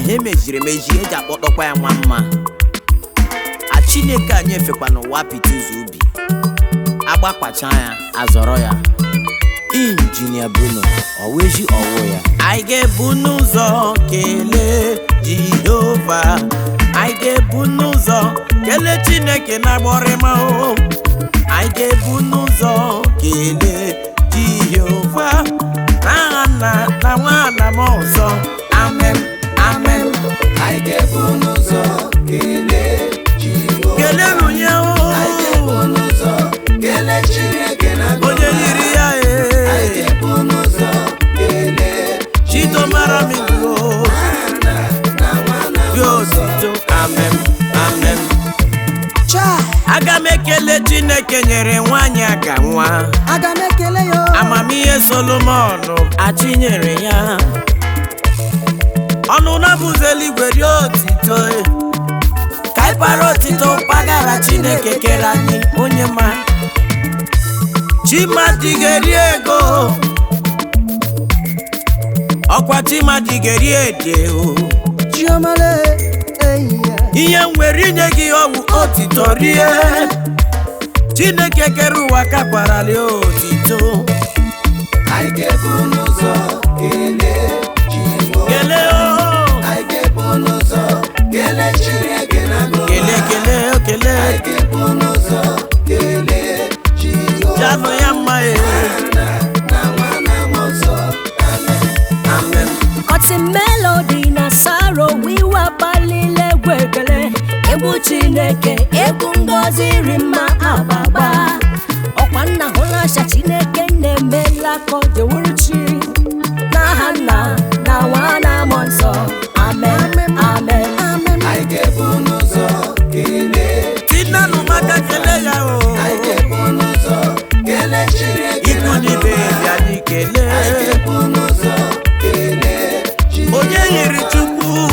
Ihe meziri emezi eji akpọtọkwa ya nwa mma. A Chineke anyị efekwa n'ụwa apịtị ụzọ ubi. Agbakwacha ya, azọrọ ya. Injinia Bruno, ọwezi ọwụ ya. Anyị ga-ebu n'ụzọ kelee Jehova. Anyị ga-ebu n'ụzọ kelee Chineke na agbọrịma o. Anyị ga-ebu n'ụzọ kelee Jehova. N'aha Nna na Nwa na Mmụọ Nsọ. Amen, amen. Anyị ga-ebu n'ụzọ kelee Jehova. Keleenụ ya o. Anyị ga-ebu n'ụzọ kelee Chineke na Onye yiri ya Anyị e. ga-ebu n'ụzọ kelee Chidomara m ibu o. Nna na Nwa na Dị otito. Amen, amen. Aga m ekele Chineke nyere nwaanyị aka nwa. Aga m ekele ya o. Amamihe Solomon achinyere ya. Ọnụ na-abụzi eluigwe dị otito. Ka anyị kpara otito mpaghara Chineke kere anyị onye ma. Chimadịgeri ego. Ọkwa Chimadịgeri ede o. Chiomale, eyi ya. Ihe m nwere inye gị ọwụ otito rie. Chineke kere ụwa kakwarali otito. Anyị ga-ebu n'ụzọ kelee Jehova. Kelee o. Anyị ga-ebu n'ụzọ kelee Chineke na Kelee kelee kelee. Anyị ga-ebu n'ụzọ kelee Jehova. Janụ ya mma e. Nna na Nwa na Mmụọ Nsọ. Amen. Amen. Ọtị melodi na saro wiwa kpalile egwu ekele egwu Chineke egwu ngọzi ri mma agbagba ọkwa nna hụlasha Chineke na-emela ka ọ dịwụrụ chi n'aha nna na nwa na mmụọ nsọ. Amen, amen. Amen. Anyị ga-ebu n'ụzọ kelee Tinanụ maka kelee ya o. Anyị ga-ebu n'ụzọ kelee Chineke Ikwu na n'ibe bịa anyị kelee. Anyị ga-ebu n'ụzọ kelee Jehova. Onye yiri Chukwu.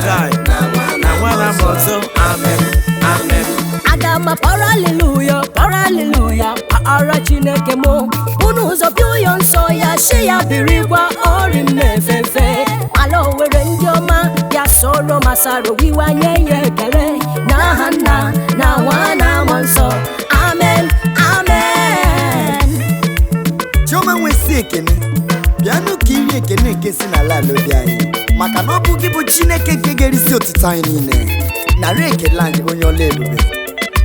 Jai. Na Nwa Na nwa na mmụọ nsọ. Amen. Amen. Aga m akpọrọ aleluya, kpọrọ aleluya, kpọrọ Chineke mụ. Unu ụzọ bịa ụyọ nsọ ya, shi ya biri gwa ori mmefefe. Ala Owere ndị ọma bịa soro masaro wiwa nye ya ekele. N'aha nna na nwa na mmụọ nsọ. Amen, amen. Chioma nwesi ekene bịanụ ka iri ekene nke si n'ala ala obi anyị maka na ọ bụ gị bụ Chineke nke ga-erisi otuto anyị niile. Narị ekele anyị onye ọla ebube,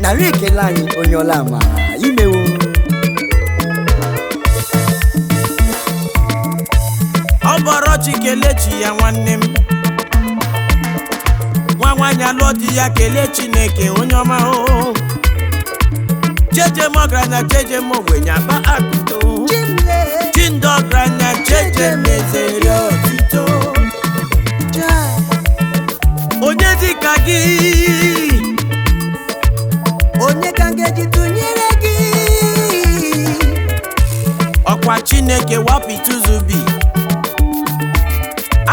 narị ekele anyị onye ọla amara, imewo. Ọ bọrọ chi kelee chi ya nwanne m. Nwa nwaanyị alụọ di ya kelee Chineke onye ọma o. Jeje m ọgaranya jeje m ogbenye akpa akụto. Chimle, Chi ndị ọgaranya jeje m ezere otito. chai. Onye dị ka gị. Onye ka m ga-eji tụnyere gị? Ọkwa Chineke wapịtụzubi.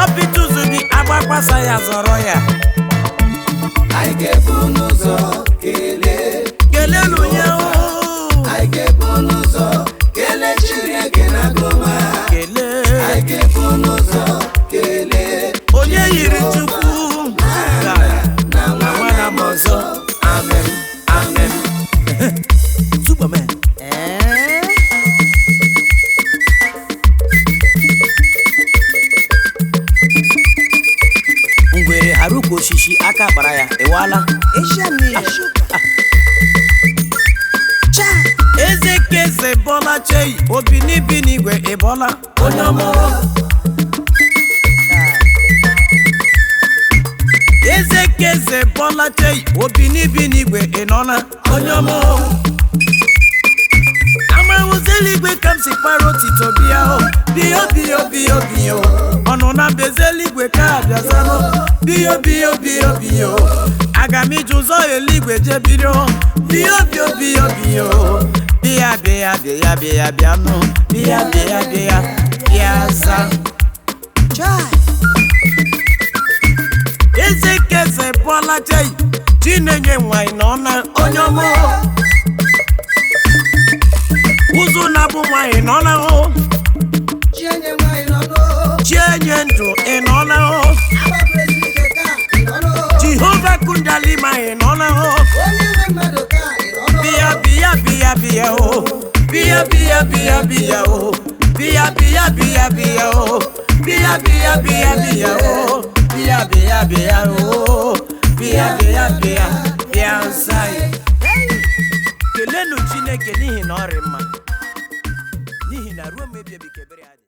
Apịtụzubi agbakwasa ya zọrọ ya. Anyị ga-ebu n'ụzọ kelee Kelelu ya o. Anyị ga-ebu n'ụzọ kelee Chineke na goma. Kelee. Anyị ga-ebu n'ụzọ kelee Onye yiri Chukwu. na Na Nwa nwa na mmụọ nsọ. Amen. Amen. Superman. Ee? Ngwere ghara ukwu osisi aka kpara ya ịwala. Asia mmiri shuka. Chai. Eze keze bọla chei obi n'ibi n'igwe ịbọla onye ọma. Eze keze bọla chei obi n'ibi n'igwe ịnọla onye ọma. Amahụzi eluigwe ka m si kpara otito bịa o biyo biyo biyo biyo ọnụ na mbeze eluigwe ka abịazanụ biyo biyo biyo biyo aga m iji ụzọ eluigwe jee bido biyo biyo biyo biyo bịa bịa bịa bịa bịanụ bịa bịa bịa bịa za. Chai. Eze keze bọla chei Chinenye nwanyị nọ na onye ọma. Ụzụ na-abụ nwanyị nọ na o. Chinenye nwanyị nọ n'o. Chienye ndụ ị nọ na o. Aba president. bịa bịa o. Bịa bịa bịa bịa o. Bịa bịa bịa bịa o. Bịa bịa bịa bịa o. Bịa bịa bịa o. Bịa bịa bịa bịa nsa anyị. Kelenu Chineke n'ihi na ọ rị mma, n'ihi na ruo mgbe ebi ebi ka ebere ya dị.